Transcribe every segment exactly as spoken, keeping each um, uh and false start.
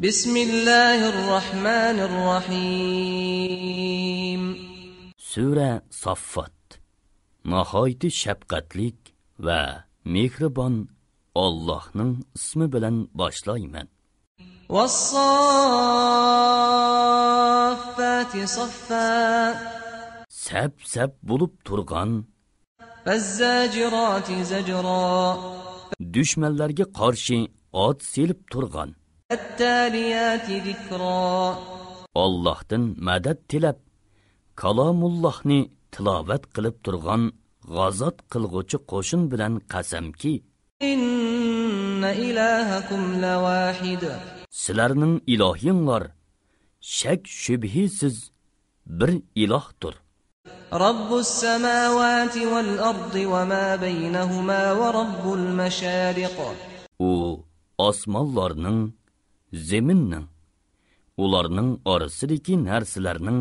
بسم الله الرحمن الرحيم. سۈرە ساففات. ناھايىتى شەپقەتلىك ۋە مېھرىبان ئاللاھنىڭ ئىسمى بىلەن باشلايمەن. والصافات صفا. سەپ-سەپ بولۇپ تۇرغان. فالزاجرات زجرا. دۈشمەنلەرگە قارشى ئات سېلىپ تۇرغان. فالتاليات ذكرا. ئاللاھتىن مەدەت تىلەپ، كالامۇللاھنى تىلاۋەت قىلىپ تۇرغان غازات قىلغۇچى قوشۇن بىلەن قەسەمكى، إن إلهكم لواحد. سىلەرنىڭ ئىلاھىڭلار شەك-شۈبھىسىز بىر ئىلاھتۇر. رب السماوات والأرض وما بينهما ورب المشارق. ئۇ ئاسمانلارنىڭ، زېمىننىڭ، ئۇلارنىڭ ئارىسىدىكى نەرسىلەرنىڭ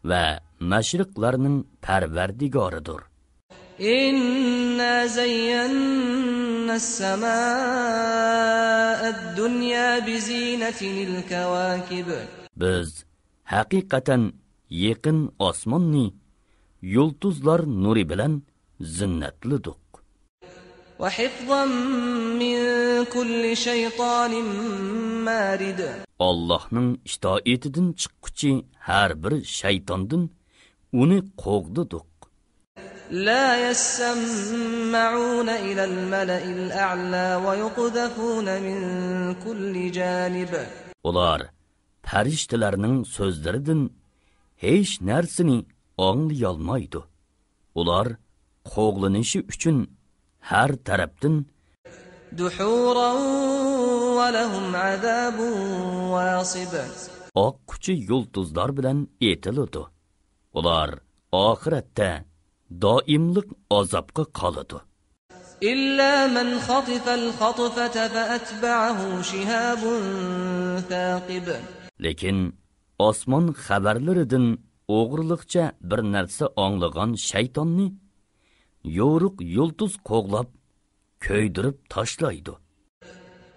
ۋە مەشرىقلەرنىڭ پەرۋەردىگارىدۇر. إنا زينا السماء الدنيا بزينة الكواكب. بىز ھەقىقەتەن يېقىن ئاسماننى يۇلتۇزلار نۇرى بىلەن زىننەتلىدۇق. وحفظا من كل شيطان مارد. ئاللاھنىڭ ئىتائىتىدىن چىققۇچى ھەر بىر شەيتاندىن ئۇنى قوغدىدۇق. لا يسمعون إلى الملأ الأعلى ويقذفون من كل جانب. ئۇلار پەرىشتىلەرنىڭ سۆزلىرىدىن ھېچ نەرسىنى ئاڭلىيالمايدۇ. ئۇلار قوغلىنىشى ئۈچۈن ھەر تەرەپتىن دحورا ولهم عذاب واصب. ئاققۇچى يۇلتۇزلار بىلەن ئېتىلىدۇ. ئۇلار ئاخىرەتتە دائىملىق ئازابقا قالىدۇ. إلا من خطف الخطفة فأتبعه شهاب ثاقب. لېكىن ئاسمان خەۋەرلىرىدىن ئوغرىلىقچە بىر نەرسە ئاڭلىغان شەيتاننى يورۇق يۇلتۇز قوغلاپ، كۆيدۈرۈپ تاشلايدۇ.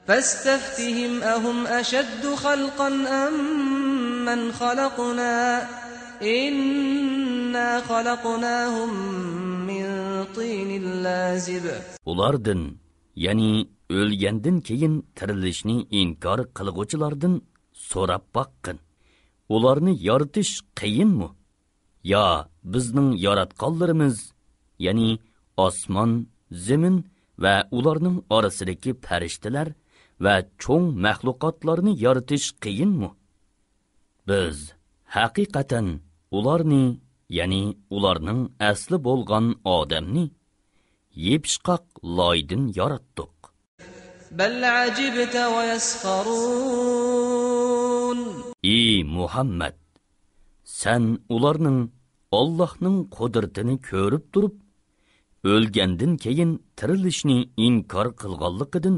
فاستفتهم أهم أشد خلقا أم من خلقنا إنا خلقناهم من طين لازب. ئۇلاردىن، يەنى ئۆلگەندىن كېيىن تىرىلىشنى ئىنكار قىلغۇچىلاردىن سوراپ باققىن. ئۇلارنى يارىتىش قىيىنمۇ؟ يا بىزنىڭ ياراتقانلىرىمىز، يەنى ئاسمان، زېمىن ۋە ئۇلارنىڭ ئارىسىدىكى پەرىشتىلەر ۋە چوڭ مەخلۇقاتلارنى يارىتىش قىيىنمۇ؟ بىز ھەقىقەتەن ئۇلارنى، يەنى ئۇلارنىڭ ئەسلى بولغان ئادەمنى يېپىشقاق لايدىن ياراتتۇق. بل عجبت ويسخرون. ئى مۇھەممەد، سەن ئۇلارنىڭ ئاللاھنىڭ قۇدرىتىنى كۆرۈپ تۇرۇپ، ئۆلگەندىن كېيىن تىرىلىشنى ئىنكار قىلغانلىقىدىن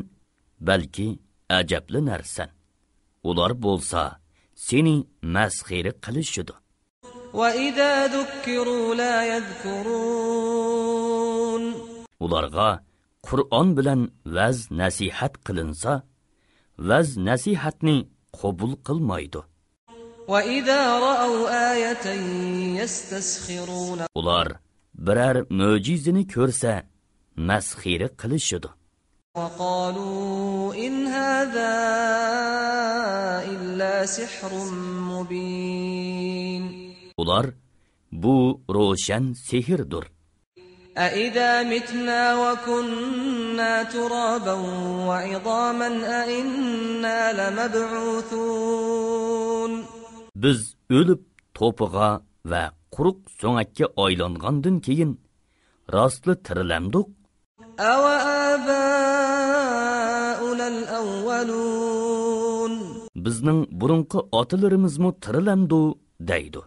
بەلكى ئەجەبلىنەرسەن. ئۇلار بولسا سېنى مەسخىرە قىلىشىدۇ. وإذا ذكروا لا يذكرون. ئۇلارغا قۇرئان بىلەن ۋەز-نەسىھەت قىلىنسا، ۋەز-نەسىھەتنى قوبۇل قىلمايدۇ. وإذا رأوا آية يستسخرون. ئۇلار بىرەر مۆجىزىنى كۆرسە، مەسخىرە قىلىشىدۇ. وقالوا إن هذا إلا سحر مبين. ئۇلار، بۇ روشەن سېھىردۇر. أإذا متنا وكنا ترابا وعظاما أإنا لمبعوثون. بىز ئۆلۈپ، توپىغا ۋە قۇرۇق سۆڭەككە ئايلانغاندىن كېيىن، راستلا تىرىلەمدۇق؟ أوآباؤنا الأولون. بىزنىڭ بۇرۇنقى ئاتىلىرىمىزمۇ تىرىلەمدۇ؟ دەيدۇ.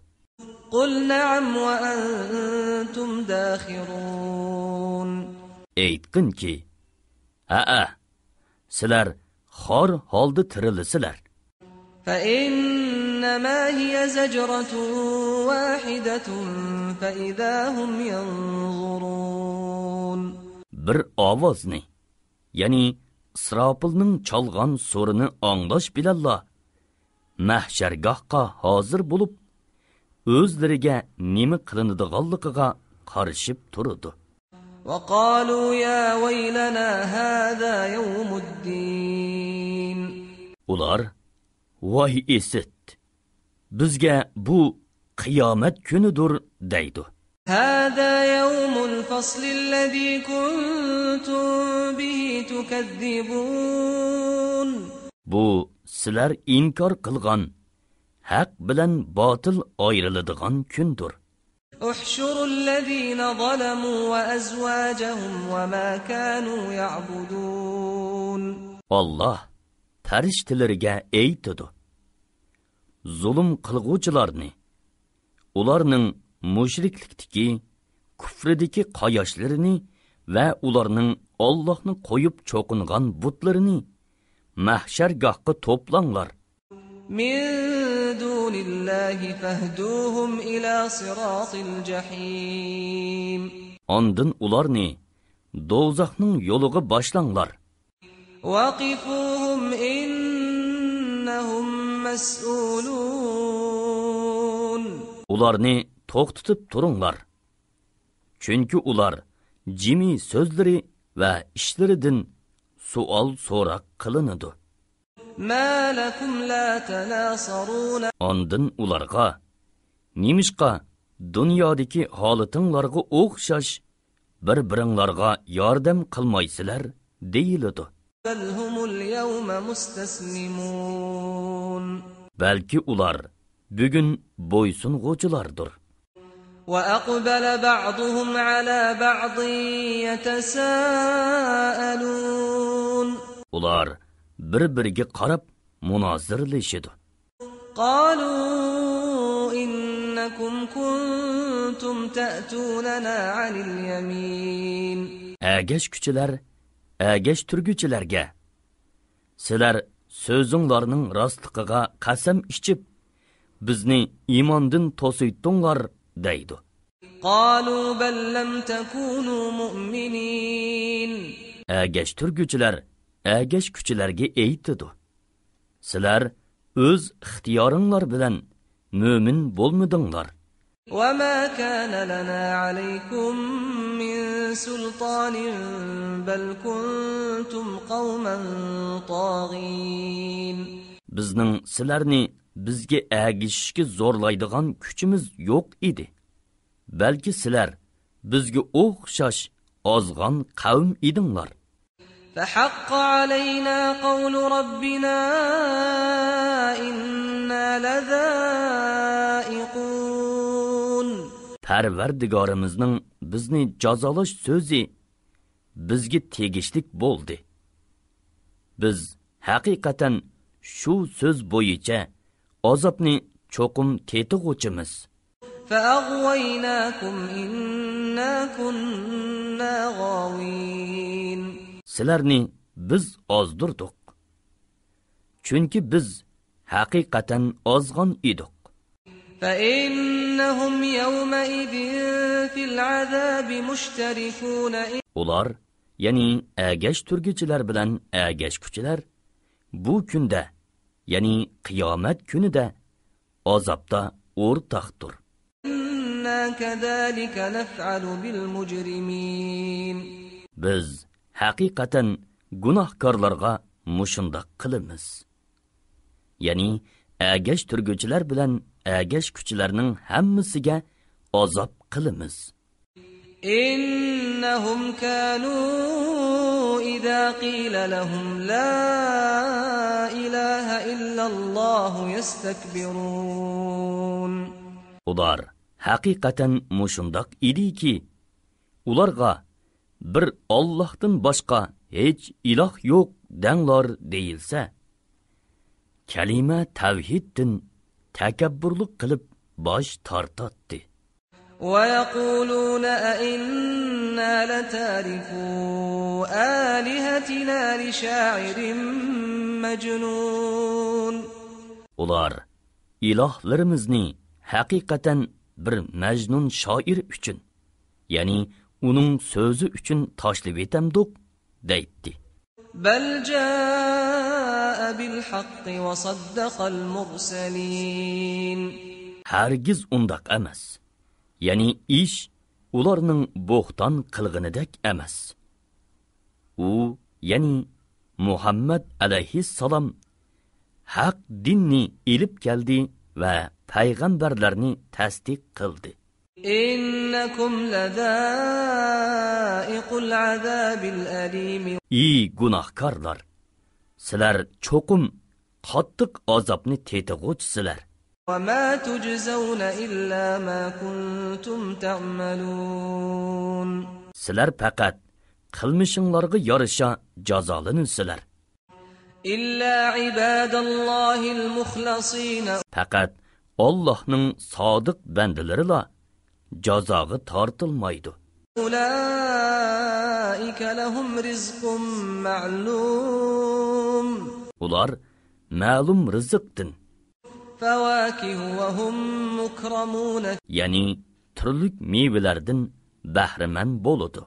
قل نعم وأنتم داخرون. ئېيتقىنكى، ھەئە، سىلەر خار ھالدا تىرىلىسىلەر. فإنما هي زجرة واحدة فإذا هم ينظرون. بىر ئاۋازنى، يەنى ئىسراپىلنىڭ چالغان سۇرىنى ئاڭلاش بىلەنلا مەھشەرگاھقا ھازىر بولۇپ، ئۆزلىرىگە نېمە قىلىنىدىغانلىقىغا قارىشىپ تۇرىدۇ. وقالوا يا ويلنا هذا يوم الدين. ئۇلار، ۋاي ئېسىت! بىزگە بۇ قىيامەت كۈنىدۇر، دەيدۇ. هذا يوم الفصل الذي كنتم به تكذبون. بۇ سىلەر ئىنكار قىلغان ھەق بىلەن باتىل ئايرىلىدىغان كۈندۇر. احشروا الذين ظلموا وأزواجهم وما كانوا يعبدون. ئاللاھ پەرىشتىلىرىگە ئېيتىدۇ، زۇلۇم قىلغۇچىلارنى، ئۇلارنىڭ مۇشرىكلىكتىكى، كۇفرىدىكى قاياشلىرىنى ۋە ئۇلارنىڭ ئاللاھنى قويۇپ چوقۇنغان بۇتلىرىنى مەھشەرگاھقا توپلاڭلار. من دون الله فاهدوهم إلى صراط الجحيم. ئاندىن ئۇلارنى دوزاخنىڭ يولىغا باشلاڭلار. وقفوهم إنهم مسئولون. ئۇلارنى توختىتىپ تۇرۇڭلار. چۈنكى ئۇلار جىمى سۆزلىرى ۋە ئىشلىرىدىن سوئال سوراق قىلىنىدۇ. ما لكم لا تناصرون. ئاندىن ئۇلارغا، نېمىشقا دۇنيادىكى ھالىتىڭلارغا ئوخشاش بىر-بىرىڭلارغا ياردەم قىلمايسىلەر؟ دېيىلىدۇ. بل هم اليوم مستسلمون. بەلكى ئۇلار بۈگۈن بويسۇنغۇچىلاردۇر. وأقبل بعضهم على بعض يتساءلون. ئۇلار بىر-بىرىگە قاراپ مۇنازىرىلىشىدۇ. قالوا إنكم كنتم تأتوننا عن اليمين. ئەگەشكۈچىلەر ئەگەشتۈرگۈچىلەرگە، سىلەر سۆزۈڭلارنىڭ راستلىقىغا قەسەم ئىچىپ، بىزنى ئىماندىن توسۇيتتۇڭلار، دەيدۇ. قالوا بل لم تكونوا مؤمنين. ئەگەشتۈرگۈچىلەر ئەگەشكۈچىلەرگە ئېيتىدۇ، سىلەر ئۆز ئىختىيارىڭلار بىلەن مۆمىن بولمىدىڭلار. وما كان لنا عليكم من سلطان بل كنتم قوما طاغين. بىزنىڭ سىلەرنى بىزگە ئەگىشىشكە زورلايدىغان كۈچىمىز يوق ئىدى. بەلكى سىلەر بىزگە ئوخشاش ئازغان قەۋم ئىدىڭلار. فحق علينا قول ربنا إنا لذائقون. پەرۋەردىگارىمىزنىڭ بىزنى جازالاش سۆزى بىزگە تېگىشلىك بولدى. بىز ھەقىقەتەن شۇ سۆز بويىچە ئازابنى چوقۇم تېتىغۇچىمىز. فأغويناكم إنا كنا غاوين. سىلەرنى بىز ئازدۇردۇق. چۈنكى بىز ھەقىقەتەن ئازغان ئىدۇق. فإنهم يومئذ في العذاب مشتركون. ئۇلار، يەنى ئەگەشتۈرگۈچىلەر بىلەن ئەگەشكۈچىلەر بۇ كۈندە، يەنى قىيامەت كۈنىدە ئازابتا ئورتاقتۇر. إنا كذلك نفعل بالمجرمين. بىز ھەقىقەتەن گۇناھكارلارغا مۇشۇنداق قىلىمىز. يەنى ئەگەشتۈرگۈچىلەر بىلەن ئەگەشكۈچىلەرنىڭ ھەممىسىگە ئازاب قىلىمىز. إنهم كانوا إذا قيل لهم لا إله إلا الله يستكبرون. ئۇلار ھەقىقەتەن مۇشۇنداق ئىدىكى، ئۇلارغا بىر ئاللاھتىن باشقا ھېچ ئىلاھ يوق دەڭلار دېيىلسە، كەلىمە تەۋھىدتىن تەكەببۇرلۇق قىلىپ باش تارتاتتى. ويقولون أئنا لتاركو آلهتنا لشاعر مجنون. ئۇلار ئىلاھلىرىمىزنى ھەقىقەتەن بىر مەجنۇن شائىر ئۈچۈن، يەنى ئۇنىڭ سۆزى ئۈچۈن تاشلىۋېتەمدۇق؟ دەيتتى. بل جاء بالحق وصدق المرسلين. ھەرگىز ئۇنداق ئەمەس. يەنى ئىش ئۇلارنىڭ بوھتان قىلغىنىدەك ئەمەس. ئۇ، يەنى مۇھەممەد ئەلەيھىسسالام ھەق دىننى ئېلىپ كەلدى ۋە پەيغەمبەرلەرنى تەستىق قىلدى. إنكم لذائقو العذاب الأليم. ئى گۇناھكارلار! سىلەر چوقۇم قاتتىق ئازابنى تېتىغۇچىسىلەر. وما تجزون إلا ما كنتم تعملون. سىلەر پەقەت قىلمىشىڭلارغا يارىشا جازالىنىسىلەر. إلا عباد الله المخلصين. پەقەت ئاللاھنىڭ سادىق بەندىلىرىلا جازاغا تارتىلمايدۇ. أولئك لهم رزق معلوم. ئۇلار مەلۇم رىزىقتىن، فواكه وهم مكرمون. يەنى تۈرلۈك مېۋىلەردىن بەھرىمەن بولىدۇ.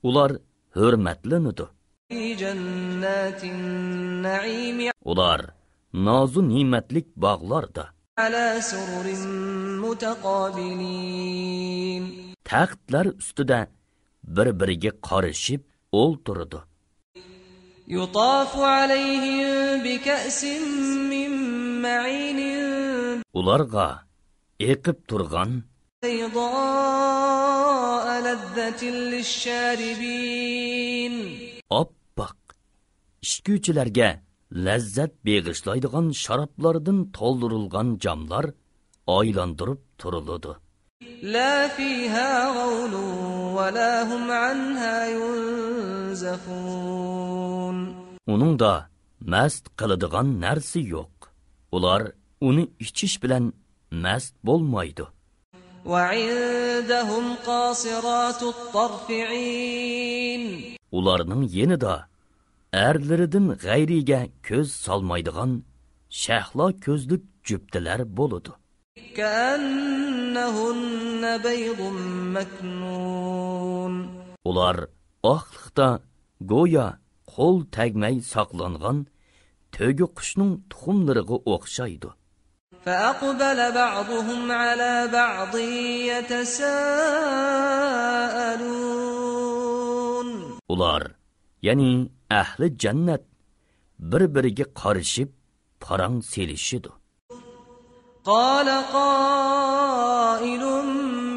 ئۇلار ھۆرمەتلىنىدۇ. في جنات النعيم. ئۇلار نازۇ نېمەتلىك باغلاردا، على سرر متقابلين. تەختلەر ئۈستىدە بىر-بىرىگە قارىشىپ ئولتۇرىدۇ. يطاف عليهم بكأس من معين. ئۇلارغا ئېقىپ تۇرغان، بيضاء لذة للشاربين. ئاپئاق، ئىچكۈچىلەرگە لەززەت بېغىشلايدىغان شارابلاردىن تولدۇرۇلغان جاملار ئايلاندۇرۇپ تۇرۇلىدۇ. لا فيها غول ولا هم عنها ينزفون. ئۇنىڭدا مەست قىلىدىغان نەرسە يوق. ئۇلار ئۇنى ئىچىش بىلەن مەست بولمايدۇ. وعندهم قاصرات الطرف عين. ئۇلارنىڭ يېنىدا ئەرلىرىدىن غەيرىگە كۆز سالمايدىغان شەھلا كۆزلۈك جۈپتىلەر بولىدۇ. كأنهن بيض مكنون. ئۇلار ئاقلىقتا گويا قول تەگمەي ساقلانغان تۆگە قۇشنىڭ تۇخۇملىرىغا ئوخشايدۇ. فأقبل بعضهم على بعض يتساءلون. ئۇلار، يەنى ئەھلى جەننەت، بىر-بىرىگە قارىشىپ پاراڭ سېلىشىدۇ. قال قائل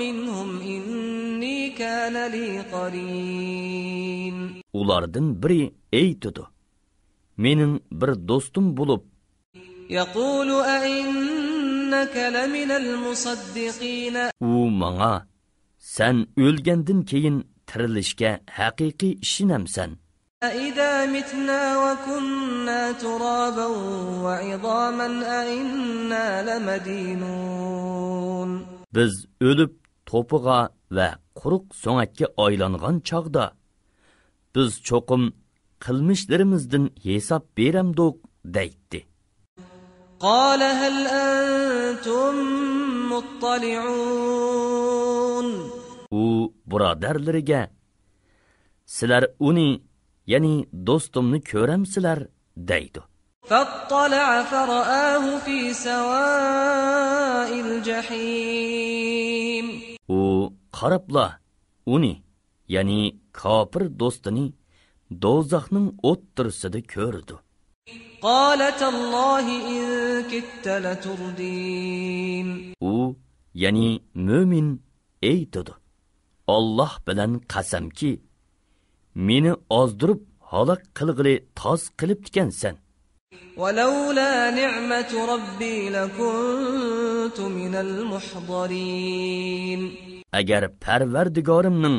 منهم إني كان لي قرين. ئۇلاردىن بىرى ئېيتىدۇ، مېنىڭ بىر دوستۇم بولۇپ، يقول أئنك لمن المصدقين. ئۇ ماڭا، سەن ئۆلگەندىن كېيىن تىرىلىشكە ھەقىقىي ئىشىنەمسەن؟ أإذا متنا وكنا ترابا وعظاما أإنا لمدينون. بىز ئۆلۈپ، توپىغا ۋە قۇرۇق سۆڭەككە ئايلانغان چاغدا، بىز چوقۇم قىلمىشلىرىمىزدىن ھېساب بېرەمدۇق دەيتتى. قال هل أنتم مطلعون. ئۇ بۇرادەرلىرىگە، سىلەر ئۇنى، يەنى دوستۇمنى كۆرەمسىلەر؟ دەيدۇ. فاطلع فرآه في سواء الجحيم. ئۇ قاراپلا ئۇنى، يەنى كاپىر دوستىنى دوزاخنىڭ ئوتتۇرىسىدا كۆرىدۇ. قال تالله إن كدت لتردين. ئۇ، يەنى مۆمىن ئېيتىدۇ، ئاللاھ بىلەن قەسەمكى، مېنى ئازدۇرۇپ ھالاك قىلغىلى تاس قىلىپتىكەنسەن. ولولا نعمة ربي لكنت من المحضرين. ئەگەر پەرۋەردىگارىمنىڭ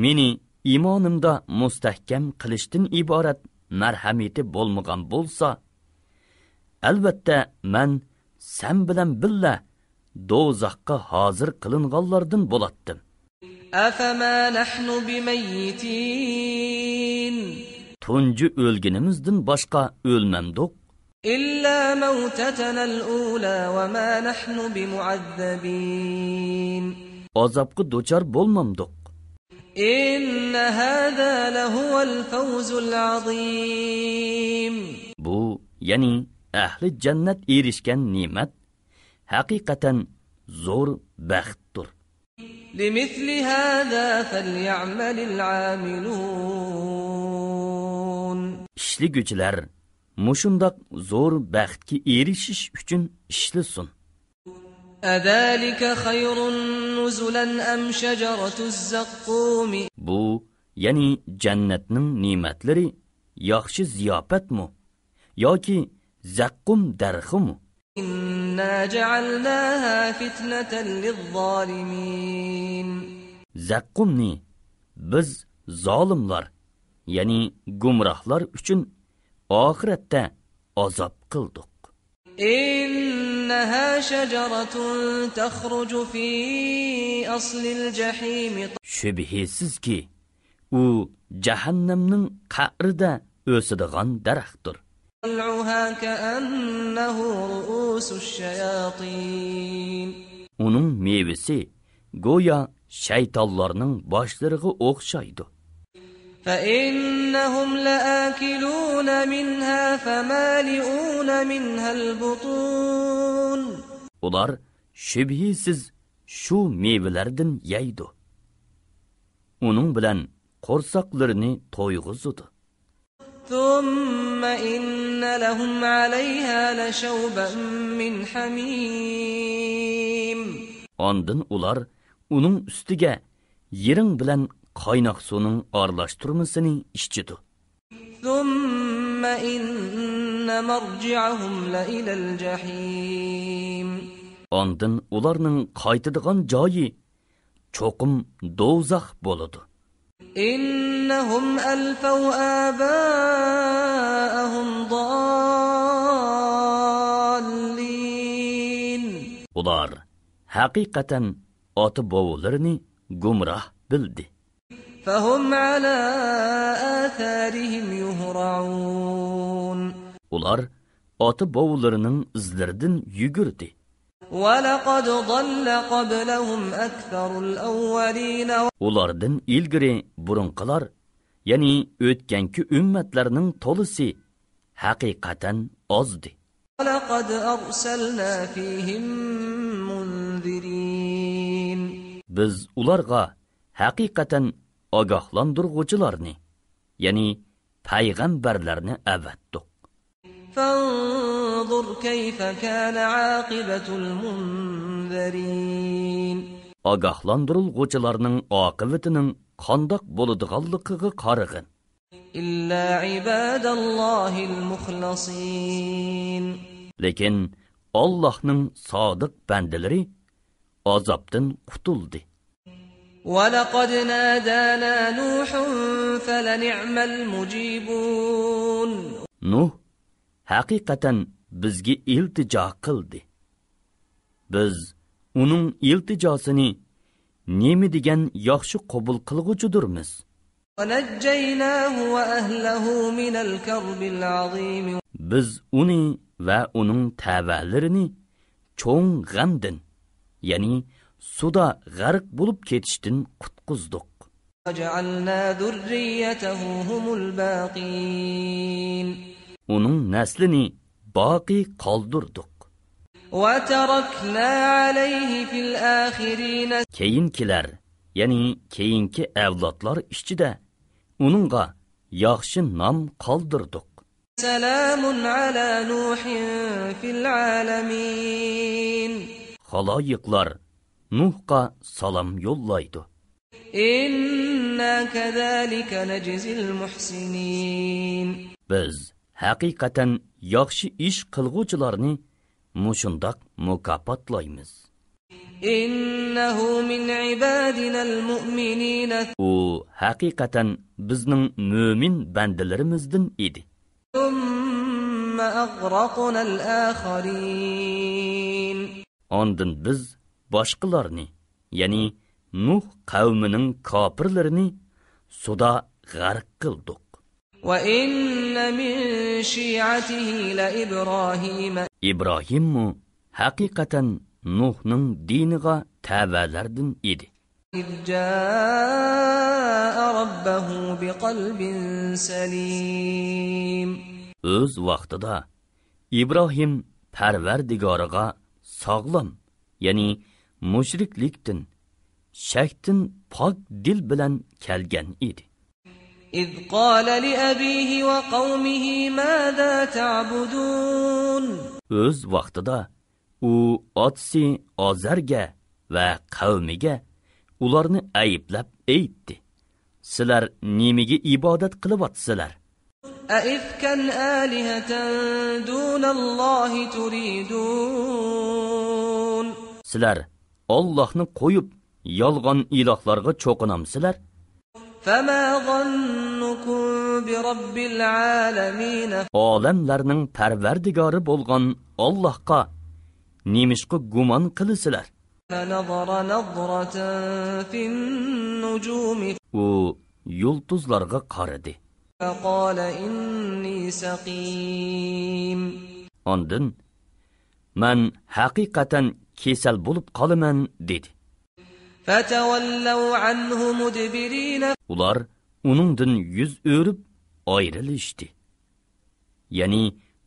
مېنى ئىمانىمدا مۇستەھكەم قىلىشتىن ئىبارەت مەرھەمىتى بولمىغان بولسا، ئەلۋەتتە مەن سەن بىلەن بىللە دوزاخقا ھازىر قىلىنغانلاردىن بولاتتىم. أفما نحن بميتين. تۇنجى ئۆلگىنىمىزدىن باشقا ئۆلمەمدۇق؟ إلا موتتنا الأولى وما نحن بمعذبين. ئازابقا دۇچار بولمامدۇق؟ إن هذا لهو الفوز العظيم. بۇ يەنى ئەھلى جەننەت ئېرىشكەن نېمەت ھەقىقەتەن زور بەختتۇر. لمثل هذا فليعمل العاملون. ئىشلىگۈچىلەر مۇشۇنداق زور بەختكە ئېرىشىش ئۈچۈن ئىشلىسۇن. أذلك خير نزلا أم شجرة الزقوم. بۇ، يەنى جەننەتنىڭ نېمەتلىرى ياخشى زىياپەتمۇ ياكى زەققۇم دەرىخىمۇ؟ إنا جعلناها فتنة للظالمين. زەققۇمنى بىز زالىملار، يەنى گۇمراھلار ئۈچۈن ئاخىرەتتە ئازاب قىلدۇق. إنها شجرة تخرج في أصل الجحيم. شۈبھىسىزكى، ئۇ جەھەننەمنىڭ قەئرىدە ئۆسىدىغان دەرەختۇر. طلعها كأنه رؤوس الشياطين. ئۇنىڭ مېۋىسى گويا شەيتانلارنىڭ باشلىرىغا ئوخشايدۇ. فإنهم لآكلون منها فمالئون منها البطون. ئۇلار شۈبھىسىز شۇ مېۋىلەردىن يەيدۇ. ئۇنىڭ بىلەن قورساقلىرىنى تويغۇزىدۇ. ثم إن لهم عليها لشوبا من حميم. ئاندىن ئۇلار ئۇنىڭ ئۈستىگە يىرىڭ بىلەن قايناق سۇنىڭ ئارىلاشتۇرمىسىنى ئىچىدۇ. ثم إن مرجعهم لإلى الجحيم. ئاندىن ئۇلارنىڭ قايتىدىغان جايى چوقۇم دوزاخ بولىدۇ. إنهم ألفوا آباءهم ضالين. ئۇلار ھەقىقەتەن ئاتا-بوۋىلىرىنى گۇمراھ بىلدى. فهم على آثارهم يهرعون. ئۇلار ئاتا-بوۋىلىرىنىڭ ئىزلىرىدىن يۈگۈردى. ولقد ضل قبلهم أكثر الأولين. ئۇلاردىن ئىلگىرى بۇرۇنقىلار، يەنى ئۆتكەنكى ئۈممەتلەرنىڭ تولىسى ھەقىقەتەن ئازدى. ولقد أرسلنا فيهم منذرين. بىز ئۇلارغا ھەقىقەتەن ئاگاھلاندۇرغۇچىلارنى، يەنى پەيغەمبەرلەرنى ئەۋەتتۇق. فانظر كيف كان عاقبة المنذرين. ئاگاھلاندۇرۇلغۇچىلارنىڭ ئاقىۋىتىنىڭ قانداق بولىدىغانلىقىغا قارىغىن. إلا عباد الله المخلصين. لېكىن ئاللاھنىڭ سادىق بەندىلىرى ئازابتىن قۇتۇلدى. ولقد نادانا نوح فلنعم المجيبون. نۇھ ھەقىقەتەن بىزگە ئىلتىجا قىلدى. بىز ئۇنىڭ ئىلتىجاسىنى نېمە دېگەن ياخشى قوبۇل قىلغۇچىدۇرمىز. ونجيناه وأهله من الكرب العظيم. بىز ئۇنى ۋە ئۇنىڭ تەۋەلىرىنى چوڭ غەمدىن، يەنى سۇدا غەرق بولۇپ كېتىشتىن قۇتقۇزدۇق. وجعلنا ذريته هم الباقين. ئۇنىڭ نەسلىنى باقىي قالدۇردۇق. وتركنا عليه في الآخرين. كېيىنكىلەر، يەنى كېيىنكى ئەۋلادلار ئىچىدە ئۇنىڭغا ياخشى نام قالدۇردۇق. سلام على نوح في العالمين. خالايىقلار نۇھقا سالام يوللايدۇ. إنا كذلك نجزي المحسنين. بىز ھەقىقەتەن ياخشى ئىش قىلغۇچىلارنى مۇشۇنداق مۇكاپاتلايمىز. إنه من عبادنا المؤمنين. ئۇ ھەقىقەتەن بىزنىڭ مۆمىن بەندىلىرىمىزدىن ئىدى. ثم أغرقنا الآخرين. ئاندىن بىز باشقىلارنى، يەنى نۇھ قەۋمىنىڭ كاپىرلىرىنى سۇدا غەرق قىلدۇق. وإن من شيعته لإبراهيم. ئىبراھىممۇ ھەقىقەتەن نۇھنىڭ دىنىغا تەۋەلەردىن ئىدى. إذ جاء ربه بقلب سليم. ئۆز ۋاقتىدا ئىبراھىم پەرۋەردىگارىغا ساغلام، يەنى مۇشرىكلىكتىن، شەكتىن پاك دىل بىلەن كەلگەن ئىدى. إذ قال لأبيه وقومه ماذا تعبدون؟ ئۆز ۋاقتىدا ئۇ ئاتىسى ئازەرگە ۋە قەۋمىگە ئۇلارنى ئەيىبلەپ ئېيتتى: سىلەر نېمىگە ئىبادەت قىلىۋاتىسىلەر؟ أئفكا آلهة دون الله تريدون؟ سىلەر ئاللاھنى قويۇپ، يالغان ئىلاھلارغا چوقۇنامسىلەر؟ فما ظنكم برب العالمين؟ ئالەملەرنىڭ پەرۋەردىگارى بولغان ئاللاھقا نېمىشقا گۇمان قىلىسىلەر؟ فنظر نظرة في النجوم. ئۇ يۇلتۇزلارغا قارىدى. فقال إني سقيم. ئاندىن، مەن ھەقىقەتەن كېسەل بولۇپ قالىمەن، دېدى. فتولوا عنه مدبرين. ئۇلار ئۇنىڭدىن يۈز ئۆرۈپ ئايرىلىشتى. يەنى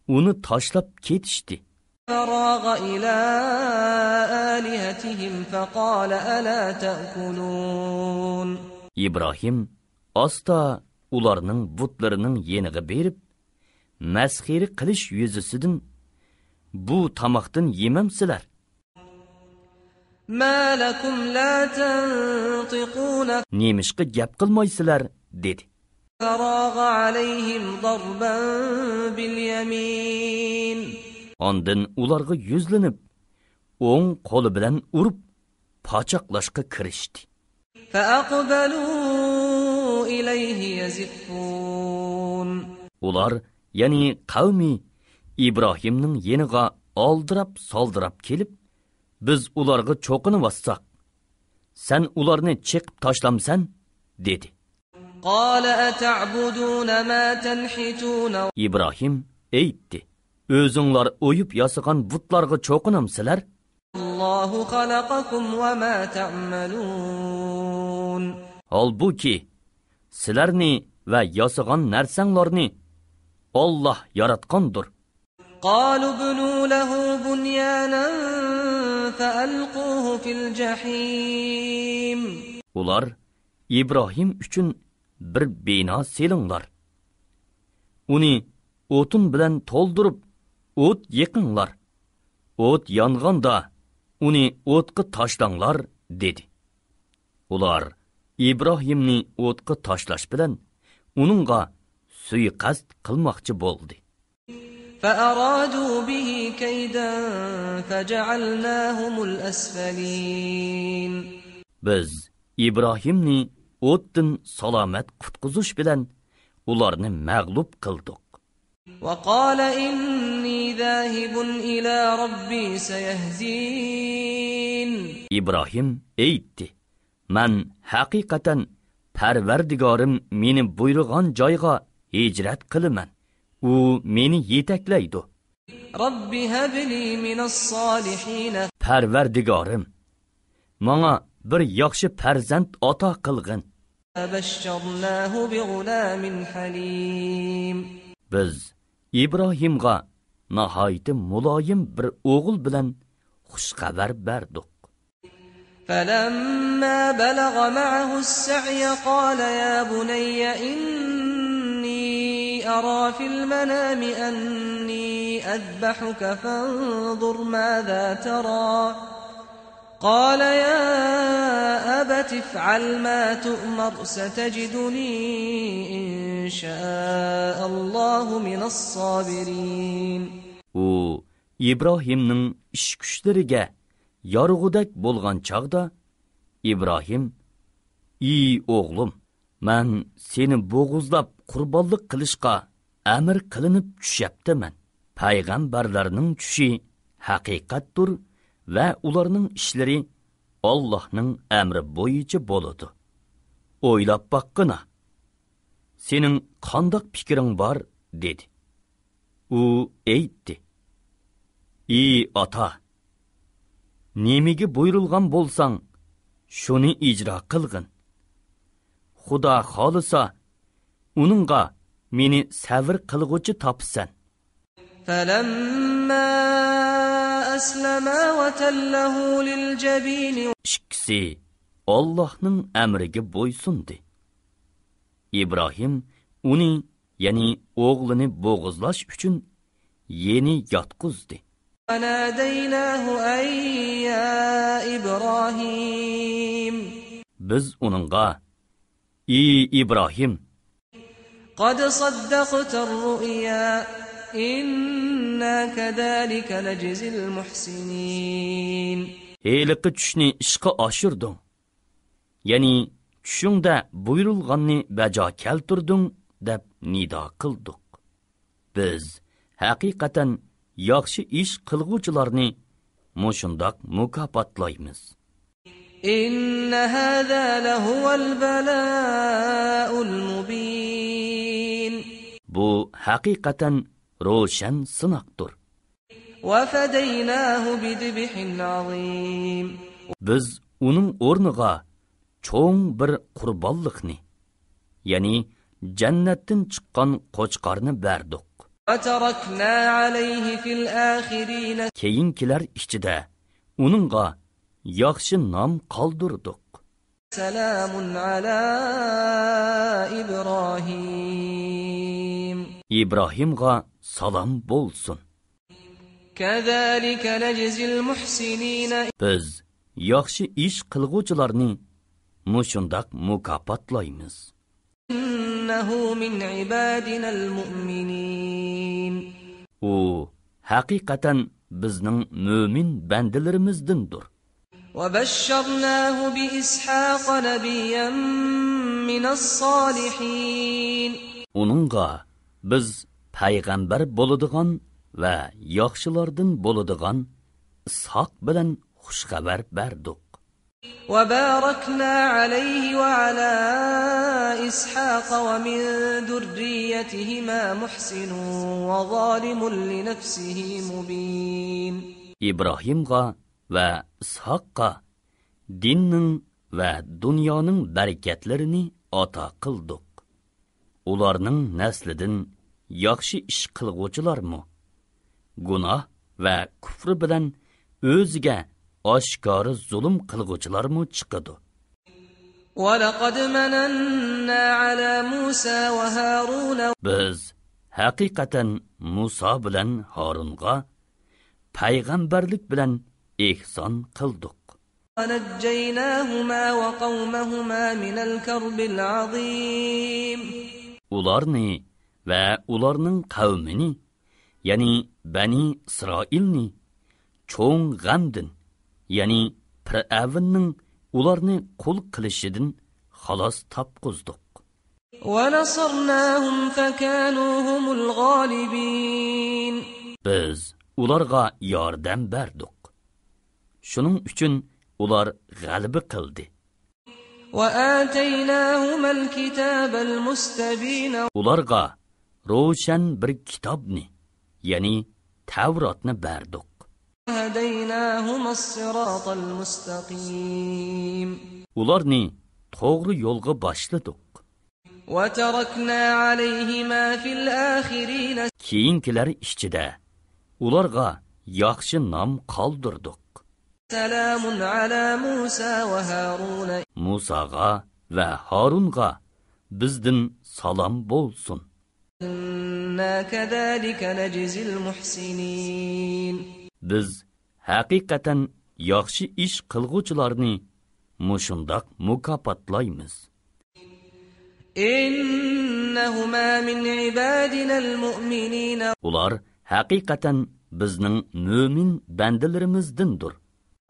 ئۇنى تاشلاپ كېتىشتى. فراغ إلى آلهتهم فقال ألا تأكلون؟ ئىبراھىم ئاستا ئۇلارنىڭ بۇتلىرىنىڭ يېنىغا بېرىپ، مەسخىرە قىلىش يۈزىسىدىن، بۇ تاماقتىن يېمەمسىلەر؟ ما لكم لا تنطقون؟ نېمىشقا گەپ قىلمايسىلەر؟ دېدى. فراغ عليهم ضربا باليمين. ئاندىن ئۇلارغا يۈزلىنىپ، ئوڭ قولى بىلەن ئۇرۇپ، پاچاقلاشقا كىرىشتى. فأقبلوا إليه يزفون. ئۇلار، يەنى قەۋمى، ئىبراھىمنىڭ يېنىغا ئالدىراپ-سالدىراپ كېلىپ، بىز ئۇلارغا چوقۇنۇۋاتساق، سەن ئۇلارنى چېقىپ تاشلامسەن؟ دېدى. قال أتعبدون ما تنحتون؟ ئىبراھىم ئېيتتى: ئۆزۈڭلار ئويۇپ ياسىغان بۇتلارغا چوقۇنامسىلەر؟ والله خلقكم وما تعملون. ھالبۇكى، سىلەرنى ۋە ياسىغان نەرسەڭلارنى ئاللاھ ياراتقاندۇر. قالوا ابنوا له بنيانا فألقوه في الجحيم. ئۇلار، ئىبراھىم ئۈچۈن بىر بىنا سېلىڭلار. ئۇنى ئوتۇن بىلەن تولدۇرۇپ، ئوت يېقىڭلار. ئوت يانغاندا، ئۇنى ئوتقا تاشلاڭلار، دېدى. ئۇلار ئىبراھىمنى ئوتقا تاشلاش بىلەن ئۇنىڭغا سۇيىقەست قىلماقچى بولدى. فأرادوا به كيدا فجعلناهم الأسفلين. بىز ئىبراھىمنى ئوتتىن سالامەت قۇتقۇزۇش بىلەن ئۇلارنى مەغلۇپ قىلدۇق. وقال إني ذاهب إلى ربي سيهدين. ئىبراھىم ئېيتتى: مەن ھەقىقەتەن پەرۋەردىگارىم مېنى بۇيرۇغان جايغا ھىجرەت قىلىمەن. ئۇ مېنى يېتەكلەيدۇ. رب هب لي من الصالحين. پەرۋەردىگارىم، ماڭا بىر ياخشى پەرزەنت ئاتا قىلغىن. فبشرناه بغلام حليم. بىز ئىبراھىمغا ناھايىتى مۇلايىم بىر ئوغۇل بىلەن خۇش خەۋەر بەردۇق. فلما بلغ معه السعي قال يا بني إني أرى في المنام أني أذبحك فانظر ماذا ترى. قال يا أبت افعل ما تؤمر ستجدني إن شاء الله من الصابرين. ئۇ ئىبراھىمنىڭ ئىش-كۈچلىرىگە يارىغۇدەك بولغان چاغدا، ئىبراھىم: ئى ئوغلۇم، مەن سېنى بوغۇزلاپ قۇربانلىق قىلىشقا ئەمىر قىلىنىپ چۈشەپتىمەن. پەيغەمبەرلەرنىڭ چۈشى ھەقىقەتتۇر ۋە ئۇلارنىڭ ئىشلىرى ئاللاھنىڭ ئەمرى بويىچە بولىدۇ. ئويلاپ باققىنا، سېنىڭ قانداق پىكرىڭ بار؟ دېدى. ئۇ ئېيتتى: ئى ئاتا، نېمىگە بۇيرۇلغان بولساڭ، شۇنى ئىجرا قىلغىن. خۇدا خالىسا، ئۇنىڭغا مېنى سەۋر قىلغۇچى تاپىسەن. فلما أسلما وتله للجبين. ئىككىسى ئاللاھنىڭ ئەمرىگە بويسۇندى. ئىبراھىم ئۇنى، يەنى ئوغلىنى بوغۇزلاش ئۈچۈن يېنى ياتقۇزدى. وناديناه أن يا إبراهيم. بىز ئۇنىڭغا، ئى ئىبراھىم! قد صدقت الرؤيا إنا كذلك نجزي المحسنين. ھېلىقى چۈشنى ئىشقا ئاشۇردۇڭ. يەنى چۈشۈڭدە بۇيرۇلغاننى بەجا كەلتۈردۈڭ، دەپ نىدا قىلدۇق. بىز ھەقىقەتەن ياخشى ئىش قىلغۇچىلارنى مۇشۇنداق مۇكاپاتلايمىز. إن هذا لهو البلاء المبين. بۇ ھەقىقەتەن روشەن سىناقتۇر. وفديناه بذبح عظيم. بىز ئۇنىڭ ئورنىغا چوڭ بىر قۇربانلىقنى، يەنى جەننەتتىن چىققان قوچقارنى بەردۇق. وتركنا عليه في الآخرين. كېيىنكىلەر ئىچىدە ئۇنىڭغا ياخشى نام قالدۇردۇق. سلام على إبراهيم. ئىبراھىمغا سالام بولسۇن. كذلك نجزي المحسنين. بىز ياخشى ئىش قىلغۇچىلارنى مۇشۇنداق مۇكاپاتلايمىز. إنه من عبادنا المؤمنين. ئۇ ھەقىقەتەن بىزنىڭ مۆمىن بەندىلىرىمىزدىندۇر. وبشرناه بإسحاق نبيا من الصالحين. ئۇنىڭغا بىز پەيغەمبەر بولىدىغان ۋە ياخشىلاردىن بولىدىغان ئىسھاق بىلەن خۇش خەۋەر بەردۇق. وباركنا عليه وعلى إسحاق ومن ذريتهما محسن وظالم لنفسه مبين. ئىبراھىمغا ۋە ئىسھاققا دىننىڭ ۋە دۇنيانىڭ بەرىكەتلىرىنى ئاتا قىلدۇق. ئۇلارنىڭ نەسلىدىن ياخشى ئىش قىلغۇچىلارمۇ، گۇناھ ۋە كۇفرى بىلەن ئۆزىگە ئاشكارا زۇلۇم قىلغۇچىلارمۇ چىقىدۇ. ولقد مننا على موسى وهارون. بىز ھەقىقەتەن مۇسا بىلەن ھارۇنغا پەيغەمبەرلىك بىلەن ئېھسان قىلدۇق. ونجيناهما وقومهما من الكرب العظيم. ئۇلارنى ۋە ئۇلارنىڭ قەۋمىنى، يەنى بەنى ئىسرائىلنى چوڭ غەمدىن، يەنى پىرئەۋننىڭ ئۇلارنى قۇل قىلىشىدىن خالاس تاپقۇزدۇق. ونصرناهم فكانوا هم الغالبين. بىز ئۇلارغا ياردەم بەردۇق. شۇنىڭ ئۈچۈن ئۇلار غەلىبە قىلدى. وآتيناهما الكتاب المستبين. ئۇلارغا روشەن بىر كىتابنى، يەنى تەۋراتنى بەردۇق. وهديناهما الصراط المستقيم. ئۇلارنى توغرا يولغا باشلىدۇق. وتركنا عليهما في الآخرين. كېيىنكىلەر ئىچىدە ئۇلارغا ياخشى نام قالدۇردۇق. سلام على موسى وهارون. مۇساغا ۋە ھارۇنغا بىزدىن سالام بولسۇن. إنا كذلك نجزي المحسنين. بىز ھەقىقەتەن ياخشى ئىش قىلغۇچىلارنى مۇشۇنداق مۇكاپاتلايمىز. إنهما من عبادنا المؤمنين. ئۇلار ھەقىقەتەن بىزنىڭ مۆمىن بەندىلىرىمىزدىندۇر.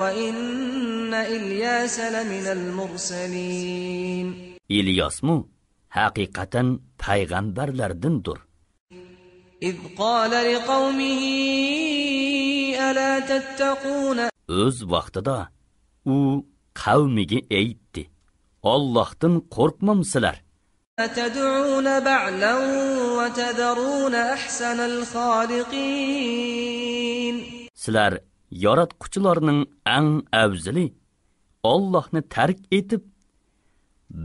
وإن إلياس لمن المرسلين. ئىلياسمۇ ھەقىقەتەن پەيغەمبەرلەردىندۇر. إذ قال لقومه ألا تتقون. ئۆز ۋاقتىدا ئۇ قەۋمىگە ئېيتتى، ئاللاھتىن قورقمامسىلەر؟ أتدعون بعلا وتذرون أحسن الخالقين. سىلەر ياراتقۇچىلارنىڭ ئەڭ ئەۋزىلى ئاللاھنى تەرك ئېتىپ،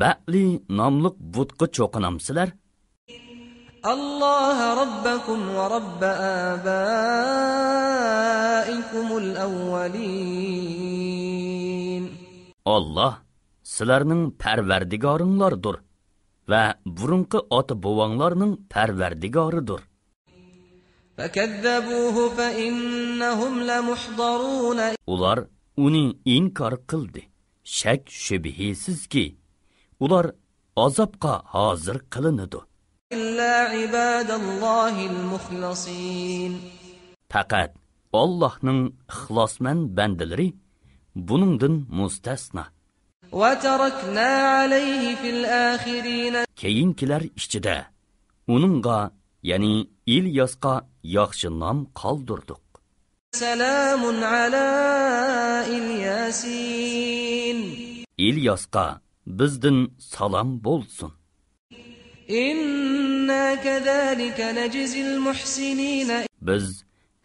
بەئلى ناملىق بۇتقا چوقۇنامسىلەر؟ الله ربكم ورب آبائكم الأولين. ئاللاھ سىلەرنىڭ پەرۋەردىگارىڭلاردۇر ۋە بۇرۇنقى ئاتا-بوۋاڭلارنىڭ پەرۋەردىگارىدۇر. فكذبوه فإنهم لمحضرون. ئۇلار ئۇنى ئىنكار قىلدى. شەك-شۈبھىسىزكى، ئۇلار ئازابقا ھازىر قىلىنىدۇ. إلا عباد الله المخلصين. پەقەت ئاللاھنىڭ ئىخلاسمەن بەندىلىرى بۇنىڭدىن مۇستەسنا. وتركنا عليه في الآخرين. كېيىنكىلەر ئىچىدە ئۇنىڭغا، يەنى ئىلياسقا ياخشى نام قالدۇردۇق. سلام على الياسين. ئىلياسقا بىزدىن سالام بولسۇن. إنا كذلك نجزي المحسنين. بىز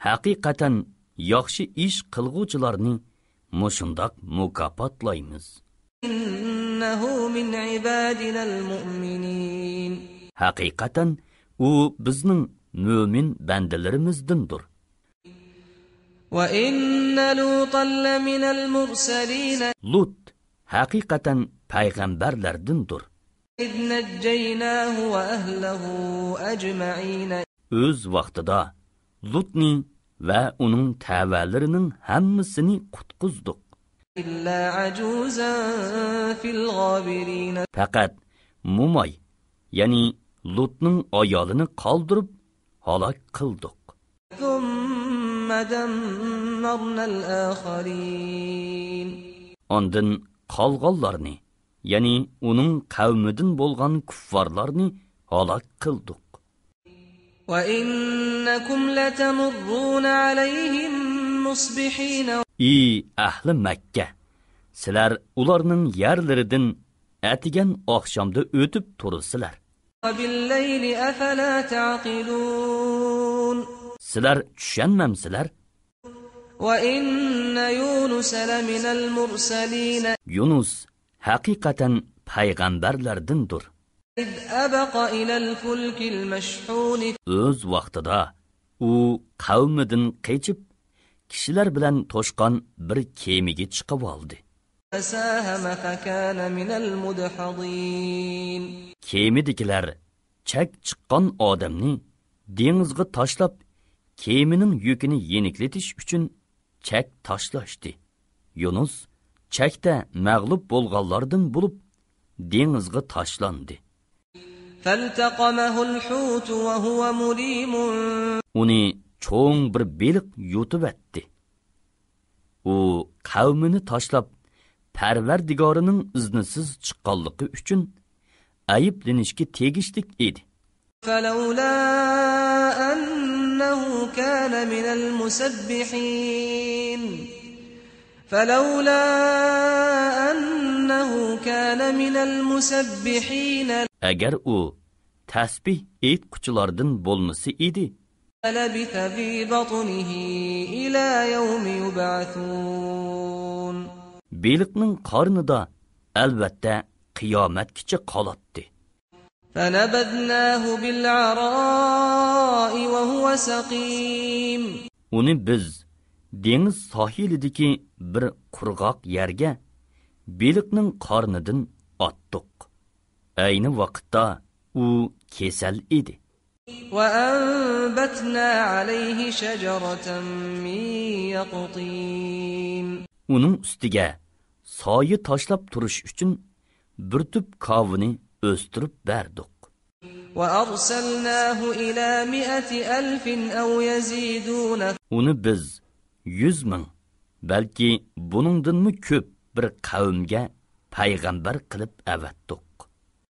ھەقىقەتەن ياخشى ئىش قىلغۇچىلارنى مۇشۇنداق مۇكاپاتلايمىز. إنه من عبادنا المؤمنين. ھەقىقەتەن ئۇ بىزنىڭ مۆمىن بەندىلىرىمىزدىندۇر. وإن لوطا لمن المرسلين. لۇت ھەقىقەتەن پەيغەمبەرلەردىندۇر. إذ نجيناه وأهله أجمعين. ئۆز ۋاقتىدا لۇتنى ۋە ئۇنىڭ تەۋەلىرىنىڭ ھەممىسىنى قۇتقۇزدۇق. إلا عجوزا في الغابرين. پەقەت موماي، يەنى لۇتنىڭ ئايالىنى قالدۇرۇپ ھالاك قىلدۇق. ثم دمرنا الآخرين. ئاندىن قالغانلارنى، يەنى ئۇنىڭ قەۋمىدىن بولغان كۇففارلارنى ھالاك قىلدۇق. وإنكم لتمرون عليهم مصبحين. ئى ئەھلى مەككە! سىلەر ئۇلارنىڭ يەرلىرىدىن ئەتىگەن ئاخشامدا ئۆتۈپ تۇرىسىلەر. وبالليل أفلا تعقلون. سىلەر چۈشەنمەمسىلەر؟ وإن يونس لمن المرسلين. يۇنۇس ھەقىقەتەن پەيغەمبەرلەردىندۇر. إذ أبق إلى الفلك المشحون. ئۆز ۋاقتىدا ئۇ قەۋمىدىن قېچىپ، كىشىلەر بىلەن توشقان بىر كېمىگە چىقىۋالدى. فساهم فكان من المدحضين. كېمىدىكىلەر چەك چىققان ئادەمنى دېڭىزغا تاشلاپ، كېمىنىڭ يۈكىنى يېنىكلىتىش ئۈچۈن چەك تاشلاشتى. يۇنۇس چەكتە مەغلۇپ بولغانلاردىن بولۇپ، دېڭىزغا تاشلاندى. فالتقمه الحوت وهو مليم. ئۇنى چوڭ بىر بېلىق يۇتۇۋەتتى. ئۇ قەۋمىنى تاشلاپ، پەرۋەردىگارىنىڭ ئىزنىسىز چىققانلىقى ئۈچۈن ئەيىبلىنىشكە تېگىشلىك ئىدى. فلولا أنه كان من المسبحين. فلولا أنه كان من المسبحين. ئەگەر ئۇ تەسبىھ ئېيتقۇچىلاردىن بولمىسا ئىدى. لبث في بطنه إلى يوم يبعثون. بېلىقنىڭ قارنىدا ئەلۋەتتە قىيامەتكىچە قالاتتى. فنبذناه بالعراء وهو سقيم. ئۇنى بىز دېڭىز ساھىلىدىكى بىر قۇرغاق يەرگە بېلىقنىڭ قارنىدىن ئاتتۇق. ئەينى ۋاقىتتا ئۇ كېسەل ئىدى. وأنبتنا عليه شجرة من يقطين. ئۇنىڭ ئۈستىگە سايە تاشلاپ تۇرۇش ئۈچۈن بىر تۈپ كاۋىنى ئۆستۈرۈپ بەردۇق. وأرسلناه إلى مائة ألف أو يزيدون. ئۇنى بىز يۈز مىڭ، بەلكى بۇنىڭدىنمۇ كۆپ بىر قەۋمگە پەيغەمبەر قىلىپ ئەۋەتتۇق.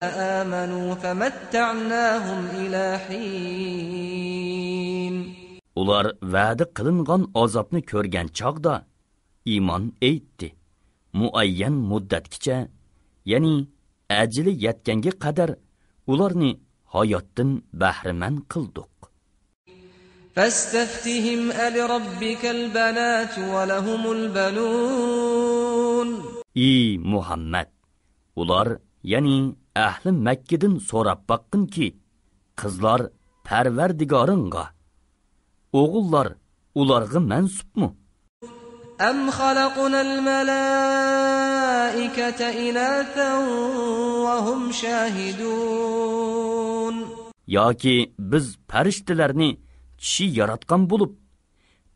آمنوا فمتعناهم إلى حين. ئۇلار ۋەدە قىلىنغان ئازابنى كۆرگەن چاغدا ئىمان ئېيتتى. مۇئەييەن مۇددەتكىچە، يەنى ئەجىلى يەتكەنگە قەدەر ئۇلارنى ھاياتتىن بەھرىمەن قىلدۇق. فاستفتهم ألربك البنات ولهم البنون. ئى مۇھەممەد! ئۇلار، يەنى ئەھلى مەككىدىن سوراپ باققىنكى، قىزلار پەرۋەردىگارىڭغا، ئوغۇللار ئۇلارغا مەنسۇپمۇ؟ أَمْ خَلَقْنَا الْمَلَائِكَةَ إِنَاثًا وَهُمْ شَاهِدُونَ. ياكى بىز پەرىشتىلەرنى چىشى ياراتقان بولۇپ،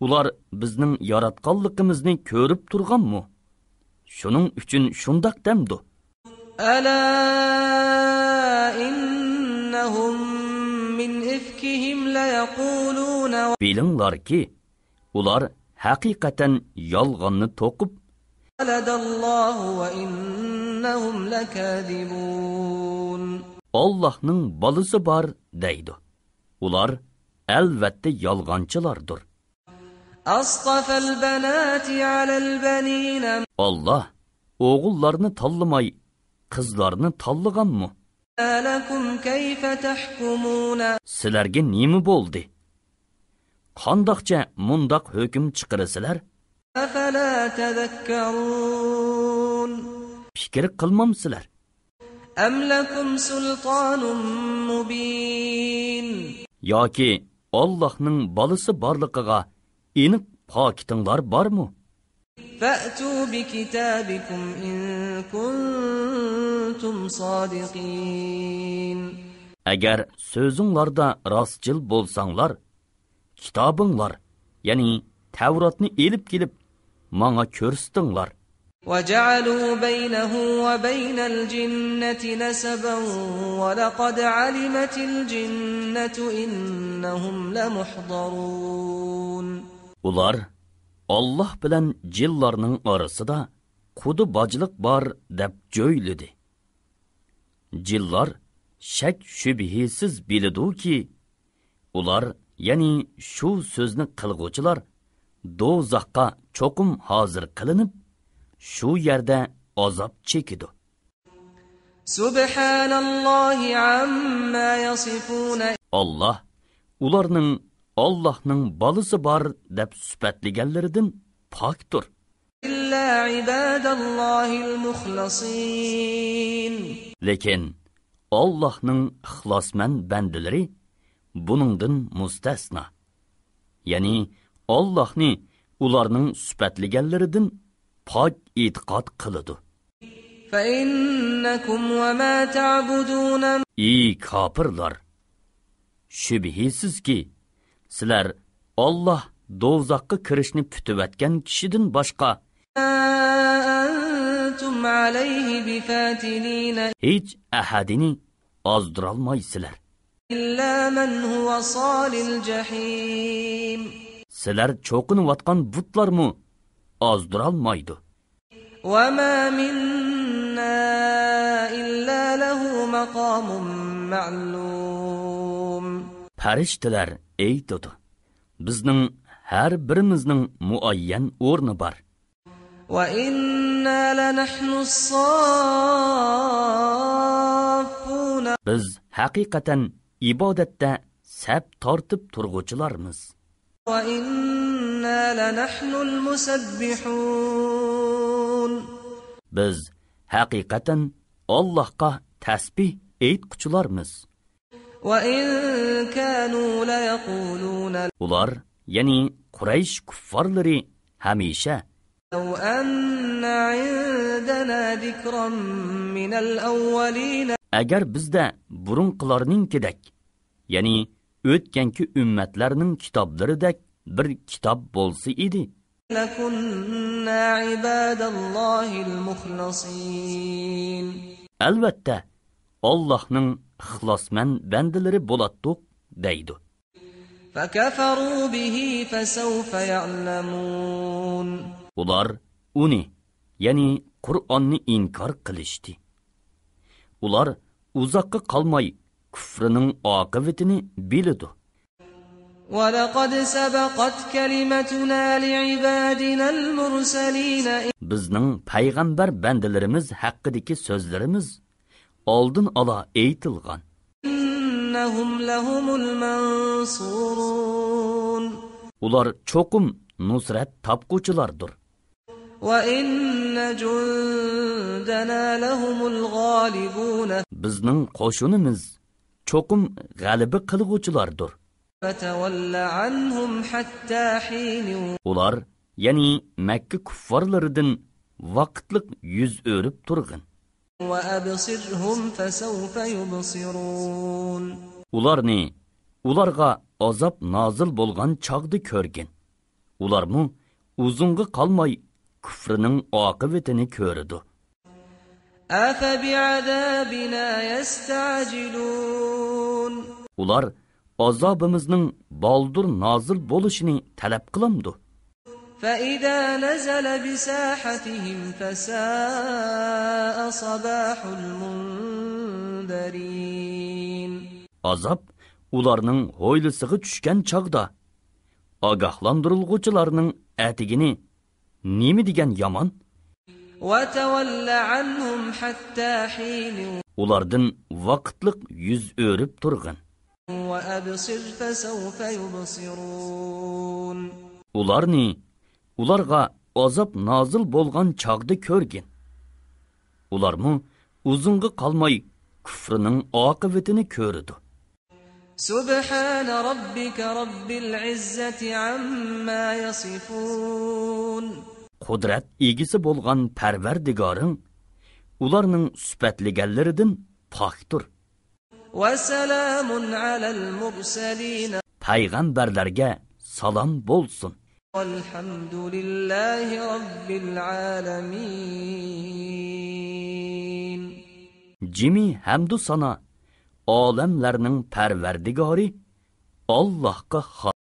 ئۇلار بىزنىڭ ياراتقانلىقىمىزنى كۆرۈپ تۇرغانمۇ؟ شۇنىڭ ئۈچۈن شۇنداق دەمدۇ؟ أَلَا إِنَّهُمْ مِنْ إِفْكِهِمْ لَيَقُولُونَ. بىلىڭلاركى، ئۇلار ھەقىقەتەن يالغاننى توقۇپ، وَلَدَ اللَّهُ وَإِنَّهُمْ لَكَاذِبُونَ. ئاللاھنىڭ بالىسى بار دەيدۇ. ئۇلار ئەلۋەتتە يالغانچىلاردۇر. أَصْطَفَى الْبَنَاتِ عَلَى الْبَنِينَ. ئاللاھ ئوغۇللارنى تاللىماي، قىزلارنى تاللىغانمۇ؟ مَا لَكُمْ كَيْفَ تَحْكُمُونَ. سىلەرگە نېمە بولدى؟ قانداقچە مۇنداق ھۆكۈم چىقىرىسىلەر؟ أَفَلَا تَذَكَّرُونَ. پىكىر قىلمامسىلەر؟ أَمْ لَكُمْ سُلْطَانٌ مُّبِينٌ. ياكى ئاللاھنىڭ بالىسى بارلىقىغا ئېنىق پاكىتىڭلار بارمۇ؟ فَأْتُوا بِكِتَابِكُمْ إِن كُنتُمْ صَادِقِينَ. ئەگەر سۆزۈڭلاردا راستچىل بولساڭلار، كىتابىڭلار، يەنى تەۋراتنى ئېلىپ كېلىپ، ماڭا كۆرسىتىڭلار. وَجَعَلُوا بَيْنَهُ وَبَيْنَ الْجِنَّةِ نَسَبًا وَلَقَدْ عَلِمَتِ الْجِنَّةُ إِنَّهُمْ لَمُحْضَرُونَ. ئۇلار ئاللاھ بىلەن جىنلارنىڭ ئارىسىدا قۇدا باجلىق بار دەپ جۆيلىدى. جىنلار شەك-شۈبھىسىز بىلىدۇكى، ئۇلار، يەنى شۇ سۆزنى قىلغۇچىلار دوزاخقا چوقۇم ھازىر قىلىنىپ، شۇ يەردە ئازاب چېكىدۇ. سُبْحَانَ اللَّهِ عَمَّا يَصِفُونَ. ئاللاھ ئۇلارنىڭ ئاللاھنىڭ بالىسى بار دەپ سۈپەتلىگەنلىرىدىن پاكتۇر. إِلَّا عِبَادَ اللَّهِ الْمُخْلَصِينَ. لېكىن ئاللاھنىڭ ئىخلاسمەن بەندىلىرى بۇنىڭدىن مۇستەسنا. يەنى ئاللاھنى ئۇلارنىڭ سۈپەتلىگەنلىرىدىن پاك ئېتىقاد قىلىدۇ. فَإِنَّكُمْ وَمَا تَعْبُدُونَ. ئى كاپىرلار! شۈبھىسىزكى، سىلەر ئاللاھ دوزاخقا كىرىشنى پۈتۈۋەتكەن كىشىدىن باشقا، مَا أَنْتُمْ عَلَيْهِ بِفَاتِنِينَ. ھېچ ئەھەدىنى ئازدۇرالمايسىلەر. إِلَّا مَنْ هُوَ صَالِ الْجَحِيمِ. سىلەر چوقۇنۇۋاتقان بۇتلارمۇ ئازدۇرالمايدۇ. وَمَا مِنَّا إِلَّا لَهُ مَقَامٌ مَعْلُومٌ. پەرىشتىلەر ئېيتىدۇ، بىزنىڭ ھەر بىرىمىزنىڭ مۇئەييەن ئورنى بار. وَإِنَّا لَنَحْنُ الصَّافُّونَ. بىز ھەقىقەتەن ئىبادەتتە سەپ تارتىپ تۇرغۇچىلارمىز. وَإِنَّا لَنَحْنُ الْمُسَبِّحُونَ. بىز ھەقىقەتەن ئاللاھقا تەسبىھ ئېيتقۇچىلارمىز. وَإِن كَانُوا لَيَقُولُونَ. ئۇلار، يەنى قۇرەيش كۇففارلىرى ھەمىشە، لَوْ أَنَّ عِندَنَا ذِكْرًا مِنَ الْأَوَّلِينَ. ئەگەر بىزدە بۇرۇنقىلارنىڭكىدەك، يەنى ئۆتكەنكى ئۈممەتلەرنىڭ كىتابلىرىدەك بىر كىتاب بولسا ئىدى. لَكُنَّا عِبَادَ اللَّهِ الْمُخْلَصِينَ. ئەلۋەتتە، ئاللاھنىڭ ئىخلاسمەن بەندىلىرى بولاتتۇق، دەيدۇ. فَكَفَرُوا بِهِ فَسَوْفَ يَعْلَمُونَ. ئۇلار ئۇنى، يەنى قۇرئاننى ئىنكار قىلىشتى. ئۇلار ئۇزاققا قالماي كۇفرىنىڭ ئاقىۋىتىنى بىلىدۇ. وَلَقَدْ سَبَقَتْ كَلِمَتُنَا لِعِبَادِنَا الْمُرْسَلِينَ. بىزنىڭ پەيغەمبەر بەندىلىرىمىز ھەققىدىكى سۆزلىرىمىز ئالدىن ئالا ئېيتىلغان. إِنَّهُمْ لَهُمُ الْمَنْصُورُونَ. ئۇلار چوقۇم نۇسرەت تاپقۇچىلاردۇر. وَإِنَّ جُنْدَنَا لَهُمُ الْغَالِبُونَ. بىزنىڭ قوشۇنىمىز، چوقۇم غەلىبە قىلغۇچىلاردۇر. فَتَوَلَّ عَنْهُمْ حَتَّىٰ حِينٍ. ئۇلار، يەنى مەككە كۇففارلىرىدىن ۋاقىتلىق يۈز ئۆرۈپ تۇرغىن. وَأَبْصِرْهُمْ فَسَوْفَ يُبْصِرُونَ. ئۇلارنى، ئۇلارغا ئازاب نازىل بولغان چاغدا كۆرگىن. ئۇلارمۇ ئۇزۇنغا قالماي كۇفرىنىڭ ئاقىۋىتىنى كۆرىدۇ. أَفَبِعَذَابِنَا يَسْتَعْجِلُونَ. ئۇلار ئازابىمىزنىڭ بالدۇر نازىل بولۇشىنى تەلەپ قىلامدۇ؟ فَإِذَا نَزَلَ بِسَاحَتِهِمْ فَسَاءَ صَبَاحُ الْمُنذَرِينَ. ئازاب ئۇلارنىڭ ھويلىسىغا چۈشكەن چاغدا، ئاگاھلاندۇرۇلغۇچىلارنىڭ ئەتىگىنى نېمە دېگەن يامان! وَتَوَلَّ عَنْهُمْ حَتَّىٰ حِينٍ. ئۇلاردىن ۋاقىتلىق يۈز ئۆرۈپ تۇرغىن. وَأَبْصِرْ فَسَوْفَ يُبْصِرُونَ. ئۇلارنى، ئۇلارغا ئازاب نازىل بولغان چاغدا كۆرگىن. ئۇلارمۇ ئۇزۇنغا قالماي كۇفرىنىڭ ئاقىۋىتىنى كۆرىدۇ. سُبْحَانَ رَبِّكَ رَبِّ الْعِزَّةِ عَمَّا يَصِفُونَ. قۇدرەت ئىگىسى بولغان پەرۋەردىگارىڭ ئۇلارنىڭ سۈپەتلىگەنلىرىدىن پاكتۇر. وَسَلَامٌ عَلَى الْمُرْسَلِينَ. پەيغەمبەرلەرگە سالام بولسۇن. وَالْحَمْدُ لِلَّهِ رَبِّ الْعَالَمِينَ. جىمى ھەمدۇ سانا ئالەملەرنىڭ پەرۋەردىگارى ئاللاھقا خاس.